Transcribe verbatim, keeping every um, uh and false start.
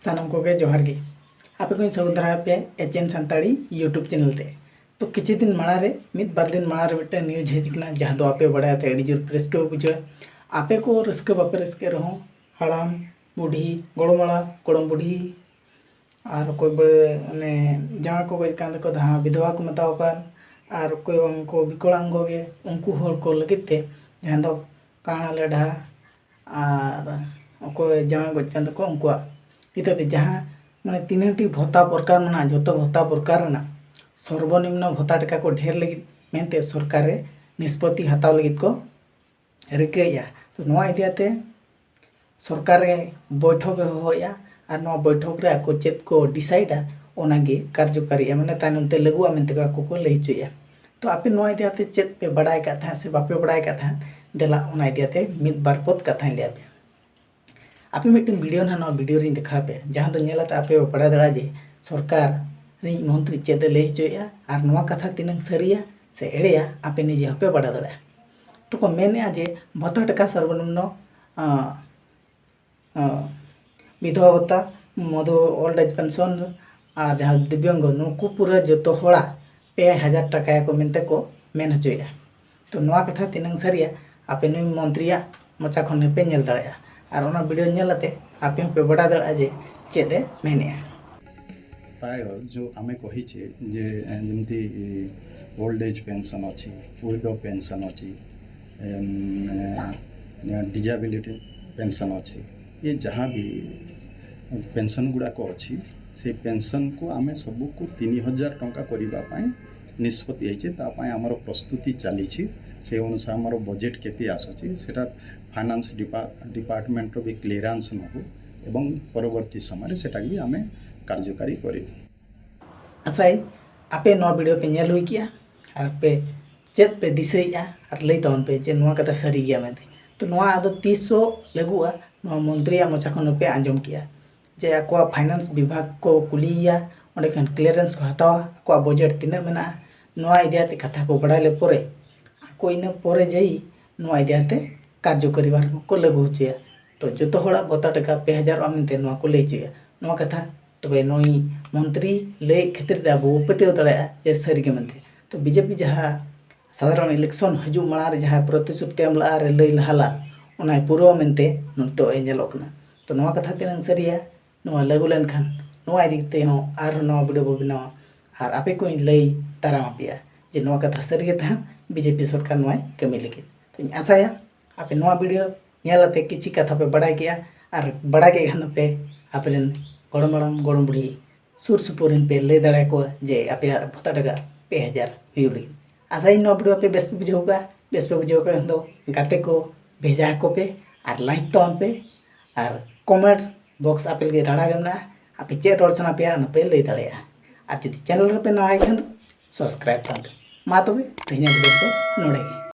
ᱥᱟᱱᱟᱢ ᱠᱚᱜᱮ ᱡᱚᱦᱟᱨ ᱜᱮ᱾ ᱟᱯᱮ ᱠᱚᱧ ᱥᱟᱹᱜᱩᱱ ᱫᱟᱨᱟᱢ ᱯᱮᱭᱟ ᱮᱪ ᱮᱱ ᱥᱟᱱᱛᱟᱲᱤ YouTube ᱪᱮᱱᱮᱞ ᱛᱮ᱾ ᱛᱚ ᱠᱤᱪᱷᱩ ᱫᱤᱱ ᱢᱟᱲᱟᱝ ᱨᱮ, ᱢᱤᱫ ᱵᱟᱨ ᱫᱤᱱ ᱢᱟᱲᱟᱝ ᱨᱮ ᱢᱤᱫᱴᱟᱝ ᱱᱤᱭᱩᱡᱽ ᱦᱮᱡ ᱟᱠᱟᱱᱟ, ᱡᱟᱦᱟᱸ ᱫᱚ ᱟᱯᱮ ᱵᱟᱲᱟᱭ ᱟᱛᱮ ᱟᱹᱰᱤ ᱡᱳᱨ ᱨᱟᱹᱥᱠᱟᱹ ᱯᱮ ᱵᱩᱡᱷᱟᱹᱣᱟ᱾ ᱟᱯᱮ ᱠᱚ ᱨᱟᱹᱥᱠᱟᱹ ᱵᱟᱯᱮ ᱨᱟᱹᱥᱠᱟᱹᱜ ᱨᱮᱦᱚᱸ, ᱦᱟᱲᱟᱢ ᱵᱩᱰᱷᱤ, ᱜᱚᱲᱚᱢ ᱦᱟᱲᱟᱢ ᱜᱚᱲᱚᱢ ᱵᱩᱰᱷᱤ, ᱟᱨ ᱚᱠᱚᱭ ᱵᱟᱹᱲ-, ᱢᱟᱱᱮ ᱡᱟᱶᱟᱭ ᱠᱚ ᱜᱚᱡ ᱟᱠᱟᱱ ᱛᱟᱠᱚ, ᱡᱟᱦᱟᱸ ᱵᱤᱫᱷᱚᱵᱟ ᱠᱚ ᱢᱮᱛᱟᱣ ᱠᱟᱱ, ᱟᱨ ᱚᱠᱚᱭ ᱩᱱᱠᱩ ᱵᱤᱠᱚᱞᱟᱝᱜᱚ ᱜᱮ, ᱩᱱᱠᱩ ᱦᱚᱲ ᱠᱚ ᱞᱟᱹᱜᱤᱫ ᱛᱮ ᱡᱟᱦᱟᱸ ᱫᱚ ᱠᱟᱬᱟ ᱞᱮᱰᱷᱟ, ᱟᱨ ᱚᱠᱚᱭ ᱡᱟᱶᱟᱭ ᱜᱚᱡ ᱠᱟᱱ ᱛᱟᱠᱚ ᱩᱱᱠᱩᱣᱟᱜ ᱤᱛᱟᱹ ᱛᱮ ᱡᱟᱦᱟᱸ ᱢᱟᱱᱮ ᱛᱤᱱᱟᱹᱝ ᱴᱤ ᱵᱷᱚᱛᱟ ᱯᱨᱚᱠᱟᱨ ᱢᱮᱱᱟᱜᱼᱟ, ᱡᱚᱛᱚ ᱵᱷᱚᱛᱟ ᱯᱨᱚᱠᱟᱨ ᱨᱮᱱᱟᱜ ᱥᱚᱨᱵᱚᱱᱤᱢᱱᱚ ᱵᱷᱚᱛᱟ ᱴᱟᱠᱟ ᱠᱚ ᱰᱷᱮᱨ ᱞᱟᱹᱜᱤᱫ ᱢᱮᱱᱛᱮ ᱥᱚᱨᱠᱟᱨ ᱨᱮ ᱱᱤᱥᱯᱚᱛᱤ ᱦᱟᱛᱟᱣ ᱞᱟᱹᱜᱤᱫ ᱠᱚ ᱨᱤᱠᱟᱹᱭᱮᱫᱼᱟ᱾ ᱛᱚ ᱱᱚᱣᱟ ᱤᱫᱤ ᱠᱟᱛᱮ ᱥᱚᱨᱠᱟᱨ ᱨᱮ ᱵᱳᱭᱴᱷᱚᱠ ᱮ ᱦᱚᱦᱚᱭᱮᱫᱼᱟ, ᱟᱨ ᱱᱚᱣᱟ ᱵᱳᱭᱴᱷᱚᱠ ᱨᱮ ᱟᱠᱚ ᱪᱮᱫ ᱠᱚ ᱰᱤᱥᱟᱭᱤᱰᱟ, ᱚᱱᱟᱜᱮ ᱠᱟᱨᱡᱚᱠᱟᱨᱤᱜᱼᱟ, ᱢᱟᱱᱮ ᱛᱟᱭᱱᱚᱢ ᱛᱮ ᱞᱟᱹᱜᱩᱜᱼᱟ ᱢᱮᱱᱛᱮ ᱟᱠᱚ ᱠᱚ ᱞᱟᱹᱭ ᱦᱚᱪᱚᱭᱮᱫᱼᱟ᱾ ᱛᱚ ᱟᱯᱮ ᱱᱚᱣᱟ ᱤᱫᱤ ᱠᱟᱛᱮ ᱪᱮᱫ ᱯᱮ ᱵᱟᱲᱟᱭ ᱟᱠᱟᱫ ᱛᱟᱦᱮᱸᱫ ᱥᱮ ᱵᱟᱯᱮ ᱵᱟᱲᱟᱭ ᱟᱠᱟᱫ ᱛᱟᱦᱮᱸᱫ, ᱫᱮᱞᱟ ᱚᱱᱟ ᱤᱫᱤ ᱠᱟᱛᱮ ᱢᱤᱫ ᱵᱟᱨ ᱯᱚᱫ ᱠᱟᱛᱷᱟᱧ ᱞᱟᱹᱭ ᱟᱯᱮᱭᱟ᱾ ᱟᱯᱮ ᱢᱤᱫᱴᱮᱱ ᱵᱷᱤᱰᱤᱭᱳ ᱱᱟᱦᱟᱜ ᱱᱚᱣᱟ ᱵᱷᱤᱰᱤᱭᱳ ᱨᱤᱧ ᱫᱮᱠᱷᱟᱣ ᱯᱮᱭᱟ, ᱡᱟᱦᱟᱸ ᱫᱚ ᱧᱮᱞ ᱠᱟᱛᱮ ᱟᱯᱮ ᱯᱮ ᱵᱟᱲᱟᱭ ᱫᱟᱲᱮᱭᱟᱜᱼᱟ ᱡᱮ ᱥᱚᱨᱠᱟᱨ ᱨᱤᱱᱤᱡ ᱢᱚᱱᱛᱨᱤ ᱪᱮᱫ ᱮ ᱞᱟᱹᱭ ᱦᱚᱪᱚᱭᱮᱫᱼᱟ ᱟᱨ ᱱᱚᱣᱟ ᱠᱟᱛᱷᱟ ᱛᱤᱱᱟᱹᱝ ᱥᱟᱹᱨᱤᱭᱟ ᱥᱮ ᱮᱲᱮᱭᱟ, ᱟᱯᱮ ᱱᱤᱡᱮ ᱦᱚᱸᱯᱮ ᱵᱟᱲᱟᱭ ᱫᱟᱲᱮᱭᱟᱜᱼᱟ᱾ ᱛᱚᱠᱚ ᱢᱮᱱᱮᱫᱼᱟ ᱡᱮ ᱵᱷᱟᱛᱟ ᱴᱟᱠᱟ ᱥᱚᱨᱵᱚᱱᱤᱢᱱᱚ, ᱟᱸ, ᱟᱸ, ᱵᱤᱫᱷᱚᱵᱟ ᱵᱷᱟᱛᱟ, ᱢᱚᱫᱷᱩ, ᱳᱞᱰ ᱮᱡᱽ ᱯᱮᱱᱥᱚᱱ ᱟᱨ ᱡᱟᱦᱟᱸ ᱫᱤᱵᱭᱟᱝᱜᱚ, ᱱᱩᱠᱩ ᱯᱩᱨᱟᱹ ᱡᱚᱛᱚ ᱦᱚᱲᱟᱜ ᱯᱮ ᱦᱟᱡᱟᱨ ᱴᱟᱠᱟᱭᱟᱠᱚ ᱢᱮᱱᱛᱮ ᱠᱚ ᱢᱮᱱ ᱦᱚᱪᱚᱭᱮᱫᱼᱟ᱾ ᱛᱚ ᱱᱚᱣᱟ ᱠᱟᱛᱷᱟ ᱛᱤᱱᱟᱹᱝ ᱥᱟᱹᱨᱤᱭᱟ, ᱟᱯᱮ ᱱᱩᱭ ᱢᱚᱱᱛᱨᱤᱭᱟᱜ ᱢᱚᱪᱟ ᱠᱷᱚᱱ ᱜᱮᱯᱮ ᱧᱮᱞ ᱫᱟᱲᱮᱭᱟᱜᱼᱟ, ᱟᱨ ᱚᱱᱟ ᱵᱷᱤᱰᱤᱭᱳ ᱧᱮᱞ ᱠᱟᱛᱮ ᱟᱯᱮ ᱦᱚᱸᱯᱮ ᱵᱟᱰᱟᱭ ᱫᱟᱲᱮᱭᱟᱜᱼᱟ ᱡᱮ ᱪᱮᱫ ᱮ ᱢᱮᱱᱮᱫᱼᱟ᱾ ପ୍ରାୟ ଯେଉଁ ଆମେ କହିଛେ ଯେ, ଏ, ଯେମିତି ଓଲ୍ଡ ଏଜ୍ ପେନ୍ସନ୍ ଅଛି, ୱିଡୋ ପେନ୍ସନ୍ ଅଛି, ଏମ୍, ଏ, ଡିଜାବିଲିଟି ପେନ୍ସନ୍ ଅଛି, ଏ ଯାହା ବି ପେନ୍ସନ୍ ଗୁଡ଼ାକ ଅଛି, ସେଇ ପେନ୍ସନ୍କୁ ଆମେ ସବୁକୁ ତିନି ହଜାର ଟଙ୍କା କରିବା ପାଇଁ ନିଷ୍ପତ୍ତି ହେଇଛି। ତା ପାଇଁ ଆମର ପ୍ରସ୍ତୁତି ଚାଲିଛି। ସେ ଅନୁସାରେ ଆମର ବଜେଟ୍ କେତେ ଆସୁଛି, ସେଇଟା ଫାଇନାନ୍ସ ଡିପା-, ଡିପାର୍ଟମେଣ୍ଟର ବି କ୍ଲିୟରାନ୍ସ ନେବୁ ଏବଂ ପରବର୍ତ୍ତୀ ସମୟରେ ସେଟାକୁ ବି ଆମେ କାର୍ଯ୍ୟକାରୀ କରିବୁ। ᱟᱥᱟᱭᱟᱹᱧ ᱟᱯᱮ ᱱᱚᱣᱟ ᱵᱷᱤᱰᱤᱭᱳ ᱯᱮ ᱧᱮᱞ ᱦᱩᱭ ᱠᱮᱜᱼᱟ ᱟᱨ ᱯᱮ ᱪᱮᱫ ᱯᱮ ᱫᱤᱥᱟᱹᱭᱮᱫᱼᱟ ᱟᱨ ᱞᱟᱹᱭ ᱛᱟᱵᱚᱱ ᱯᱮ ᱡᱮ ᱱᱚᱣᱟ ᱠᱟᱛᱷᱟ ᱥᱟᱹᱨᱤ ᱜᱮᱭᱟ ᱢᱮᱱᱛᱮ᱾ ᱛᱚ ᱱᱚᱣᱟ ᱟᱫᱚ ᱛᱤᱥᱚᱜ ᱞᱟᱹᱜᱩᱜᱼᱟ, ᱱᱚᱣᱟ ᱢᱚᱱᱛᱨᱤᱭᱟᱜ ᱢᱚᱪᱟ ᱠᱷᱚᱱ ᱯᱮ ᱟᱸᱡᱚᱢ ᱠᱮᱜᱼᱟ ᱡᱮ ᱟᱠᱚᱣᱟᱜ ᱯᱷᱟᱭᱱᱟᱱᱥ ᱵᱤᱵᱷᱟᱜᱽ ᱠᱚ ᱠᱩᱞᱤᱭᱮᱭᱟ, ᱚᱸᱰᱮ ᱠᱷᱚᱱ ᱠᱞᱤᱭᱟᱨᱮᱱᱥ ᱠᱚ ᱦᱟᱛᱟᱣᱟ, ᱟᱠᱚᱣᱟᱜ ᱵᱚᱡᱮᱴ ᱛᱤᱱᱟᱹᱜ ᱢᱮᱱᱟᱜᱼᱟ, ᱱᱚᱣᱟ ᱤᱫᱤ ᱠᱟᱛᱮ ᱠᱟᱛᱷᱟ ᱠᱚ ᱵᱟᱲᱟᱭ ᱞᱮ ᱯᱚᱨᱮ ᱟᱠᱚ ᱤᱱᱟᱹ ᱯᱚᱨᱮ ᱡᱟᱭ ᱱᱚᱣᱟ ᱤᱫᱤ ᱠᱟᱛᱮ ᱠᱟᱨᱡᱚᱠᱟᱨᱤ ᱵᱟᱨ ᱠᱚ ᱞᱟᱹᱜᱩ ᱦᱚᱪᱚᱭᱟ᱾ ᱛᱚ ᱡᱚᱛᱚ ᱦᱚᱲᱟᱜ ᱵᱷᱚᱛᱟ ᱴᱟᱠᱟ ᱯᱮ ᱦᱟᱡᱟᱨᱚᱜᱼᱟ ᱢᱮᱱᱛᱮ ᱱᱚᱣᱟ ᱠᱚ ᱞᱟᱹᱭ ᱦᱚᱪᱚᱭᱟ᱾ ᱱᱚᱣᱟ ᱠᱟᱛᱷᱟ᱾ ᱛᱚᱵᱮ ᱱᱩᱭ ᱢᱚᱱᱛᱨᱤ ᱞᱟᱹᱭᱮᱫ ᱠᱷᱟᱹᱛᱤᱨ ᱛᱮ ᱟᱵᱚ ᱵᱚ ᱯᱟᱹᱛᱭᱟᱹᱣ ᱫᱟᱲᱮᱭᱟᱜᱼᱟ ᱡᱮ ᱥᱟᱹᱨᱤ ᱜᱮ ᱢᱮᱱᱛᱮ᱾ ᱛᱚ ᱵᱤᱡᱮᱯᱤ ᱡᱟᱦᱟᱸ ᱥᱟᱫᱷᱟᱨᱚᱱ ᱤᱞᱮᱠᱥᱚᱱ ᱦᱤᱡᱩᱜ ᱢᱟᱲᱟᱝ ᱨᱮ ᱡᱟᱦᱟᱸ ᱯᱨᱚᱛᱤᱥᱨᱩᱛᱤ ᱮᱢ ᱞᱟᱜᱼᱟ ᱨᱮ ᱞᱟᱹᱭ ᱞᱟᱦᱟ ᱞᱟᱫ, ᱚᱱᱟᱭ ᱯᱩᱨᱟᱹᱣᱟ ᱢᱮᱱᱛᱮ ᱱᱤᱛᱚᱜ ᱮ ᱧᱮᱞᱚᱜ ᱠᱟᱱᱟ᱾ ᱛᱚ ᱱᱚᱣᱟ ᱠᱟᱛᱷᱟ ᱛᱤᱱᱟᱹᱝ ᱥᱟᱹᱨᱤᱭᱟ, ᱱᱚᱣᱟ ᱞᱟᱹᱜᱩ ᱞᱮᱱᱠᱷᱟᱱ ᱱᱚᱣᱟ ᱤᱫᱤ ᱠᱟᱛᱮ ᱦᱚᱸ ᱟᱨᱦᱚᱸ ᱱᱚᱣᱟ ᱵᱷᱤᱰᱤᱭᱳ ᱵᱚ ᱵᱮᱱᱟᱣᱟ ᱟᱨ ᱟᱯᱮ ᱠᱚᱧ ᱞᱟᱹᱭ ᱫᱟᱨᱟᱢ ᱟᱯᱮᱭᱟ ᱡᱮ ᱱᱚᱣᱟ ᱠᱟᱛᱷᱟ ᱥᱟᱹᱨᱤ ᱜᱮ ᱛᱟᱦᱮᱸᱫ ᱵᱤᱡᱮᱯᱤ ᱥᱚᱨᱠᱟᱨ ᱱᱚᱣᱟᱭ ᱠᱟᱹᱢᱤ ᱞᱟᱹᱜᱤᱫ᱾ ᱛᱚᱧ ᱟᱥᱟᱭᱟ ᱟᱯᱮ ᱱᱚᱣᱟ ᱵᱷᱤᱰᱤᱭᱳ ᱧᱮᱞ ᱟᱛᱮ ᱠᱤᱪᱷᱤ ᱠᱟᱛᱷᱟ ᱯᱮ ᱵᱟᱲᱟᱭ ᱠᱮᱜᱼᱟ, ᱟᱨ ᱵᱟᱲᱟᱭ ᱠᱮᱫ ᱠᱷᱟᱱ ᱫᱚᱯᱮ ᱟᱯᱮ ᱨᱮᱱ ᱜᱚᱲᱚᱢ ᱦᱟᱲᱟᱢ ᱜᱚᱲᱚᱢ ᱵᱩᱲᱦᱤ ᱥᱩᱨ ᱥᱩᱯᱩᱨ ᱨᱮᱱ ᱯᱮ ᱞᱟᱹᱭ ᱫᱟᱲᱮᱭᱟᱠᱚᱣᱟ ᱡᱮ ᱟᱯᱮᱭᱟᱜ ᱵᱷᱟᱛᱟ ᱴᱟᱠᱟ ᱯᱮ ᱦᱟᱡᱟᱨ ᱦᱩᱭᱩᱜ ᱞᱟᱹᱜᱤᱫ᱾ ᱟᱥᱟᱭᱟᱹᱧ ᱱᱚᱣᱟ ᱵᱷᱤᱰᱤᱭᱳ ᱟᱯᱮ ᱵᱮᱥ ᱯᱮ ᱵᱩᱡᱷᱟᱹᱣ ᱠᱟᱜᱼᱟ᱾ ᱵᱮᱥ ᱯᱮ ᱵᱩᱡᱷᱟᱹᱣ ᱠᱟᱜ ᱠᱷᱟᱱ ᱫᱚ ᱜᱟᱛᱮ ᱠᱚ ᱵᱷᱮᱡᱟ ᱟᱠᱚ ᱯᱮ ᱟᱨ ᱞᱟᱭᱤᱠ ᱛᱟᱵᱚᱱ ᱯᱮ ᱟᱨ ᱠᱚᱢᱮᱱᱴ ᱵᱚᱠᱥ ᱟᱯᱮ ᱞᱟᱹᱜᱤᱫ ᱨᱟᱲᱟ ᱜᱮ ᱢᱮᱱᱟᱜᱼᱟ᱾ ᱟᱯᱮ ᱪᱮᱫ ᱨᱚᱲ ᱥᱟᱱᱟ ᱯᱮᱭᱟ ᱚᱱᱟ ᱯᱮ ᱞᱟᱹᱭ ᱫᱟᱲᱮᱭᱟᱜᱼᱟ᱾ ᱟᱨ ᱡᱩᱫᱤ ᱪᱮᱱᱮᱞ ᱨᱮᱯᱮ ᱱᱟᱣᱟ ᱦᱮᱡ ᱠᱷᱟᱱ ᱫᱚ ᱥᱟᱵᱥᱠᱨᱟᱭᱤᱵ ᱛᱟᱵᱚᱱ ᱯᱮ᱾ ᱢᱟ ᱛᱚᱵᱮ ᱛᱮᱦᱮᱧᱟᱜ ᱵᱷᱤᱰᱤᱭᱳ ᱫᱚ ᱱᱚᱰᱮ ᱜᱮ᱾